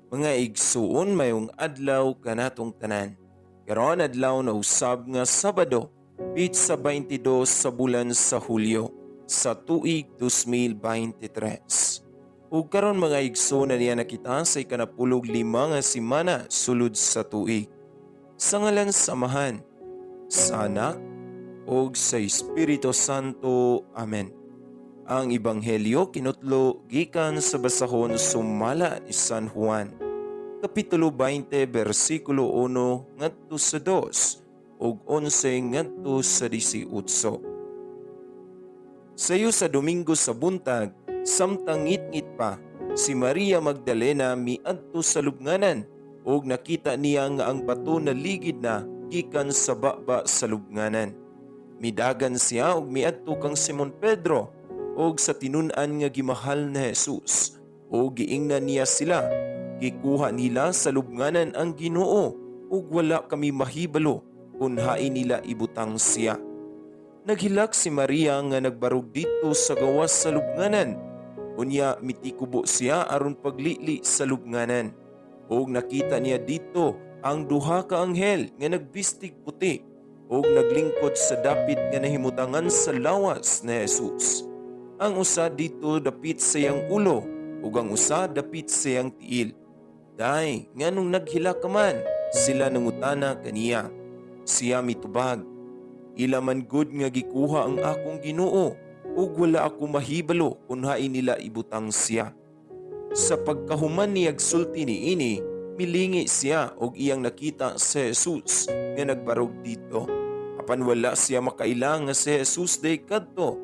Mga igsuon, mayong adlaw kanatong tanan. Karon adlaw na usab nga Sabado, pitsa 22 sa bulan sa Hulyo sa tuig 2023. Ug karon, mga igsoon, na niya nakita sa 15 nga semana sulod sa tuig. Sa ngalan sa Amahan, sa Anak, ug sa Espiritu Santo. Amen. Ang Ebanghelyo kinutlo gikan sa basahon sumala ni San Juan. Kapitulo 20 bersikulo 1 ngadto sa 2 ug 11 ngadto sa 18. Sayo sa Domingo sa buntag, samtang ngit-ngit pa, si Maria Magdalena miadto sa lubnganan ug nakita niya nga ang bato naligid na gikan sa baba sa lubnganan. Midagan siya ug miadto kang Simon Pedro ug sa tinun-an nga gimahal ni Jesus ug giingnan niya sila, "Gikuha nila sa lubnganan ang Ginoo ug wala kami mahibalo kung hain nila ibutang siya." Naghilak si Maria nga nagbarog didto sa gawas sa lubnganan. Unya mitikubo siya aron paglili sa lubnganan. Ug nakita niya didto ang duha ka anghel nga nagbistig puti ug naglingkod sa dapit nga nahimutangan sa lawas ni Jesus. Ang usa didto dapit sa iyang ulo ug ang usa dapit sa iyang tiil. "Day, nganong naghilak ka man?" sila nangutana kaniya. Siya mitubag, "Ila man gud nga gikuha ang akong Ginoo ug wala ako mahibalo kung hain nila ibutang siya." Sa pagkahuman niyag sulti niini, milingi siya og iyang nakita si Jesus nga nagbarog didto. Apan wala siya makaila nga si Jesus diay kadto.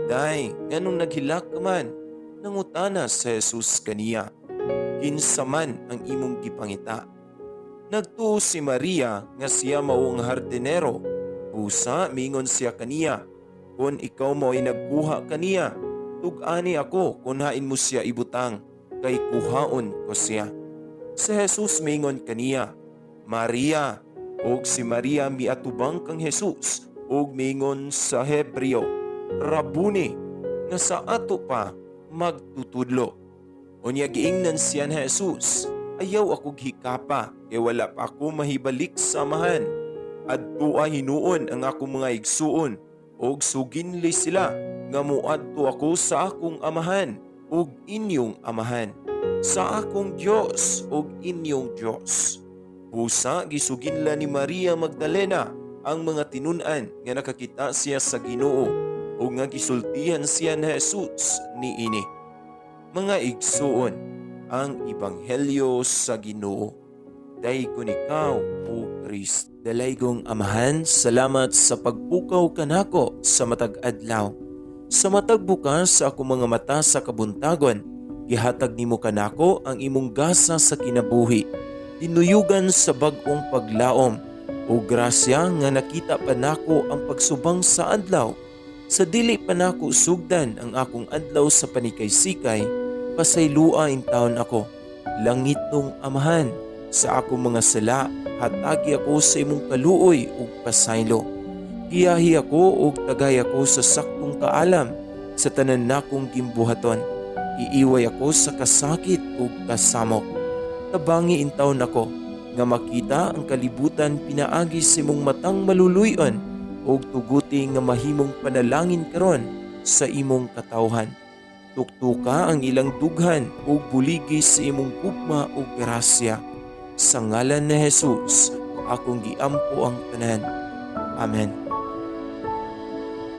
"Day, nganong naghilak ka man?" nangutana si Jesus kaniya. "Kinsa man ang imong gipangita?" Nagtuo si Maria nga siya mao ang hardinero. Busa mingon siya kaniya, "Kung ikaw mao'y nagkuha kaniya, tug-ani ako kung hain mo siya ibutang, kay kuhaon ko siya." Si Jesus mingon kaniya, "Maria!" Og si Maria miatubang kang Jesus ug mingon sa Hebreo, "Rabuni," nga sa ato pa magtutudlo. Unya giingnan siya ni Jesus, "Ayaw ako hikapa, kay wala pa ako mahibalik sa Amahan. Adtua hinuon ang akong mga igsuon ug suginli sila nga muadto ako sa akong Amahan ug inyong Amahan, sa akong Dios ug inyong Dios." Busa gisuginla ni Maria Magdalena ang mga tinun-an nga nakakita siya sa Ginoo ug nga gisultihan siya ni Jesus niini. Mga igsuon, ang ebanghelyo sa Ginoo. Daygon ikaw, O Kristo. Dalaygong Amahan, salamat sa pagpukaw kanako sa matag adlaw. Sa matag bukas sa akong mga mata sa kabuntagon, gihatag nimo kanako ang imong gasa sa kinabuhi. Dinuyugan sa bag-ong paglaom o grasya nga nakita pa nako ang pagsubang sa adlaw. Sa dili pa nako sugdan ang akong adlaw sa panikay-sikay, pasaylua intawon ako. Langitnong Amahan, sa akong mga sala, hatagi ako sa imong kaluoy ug pasaylo. Giyahi ako ug tagay ako sa saktong kaalam sa tanan nakong gimbuhaton. Iiway ako sa kasakit ug kasamok. Tabangi intawon ako nga makita ang kalibutan pinaagi sa imong matang maluluy-on ug tuguti nga mahimong panalangin karon sa imong katawhan. Tuktuka ang ilang dughan ug buligi sa imong gugma ug grasya. Sa ngalan ni Jesus, akong giampo ang tanan. Amen.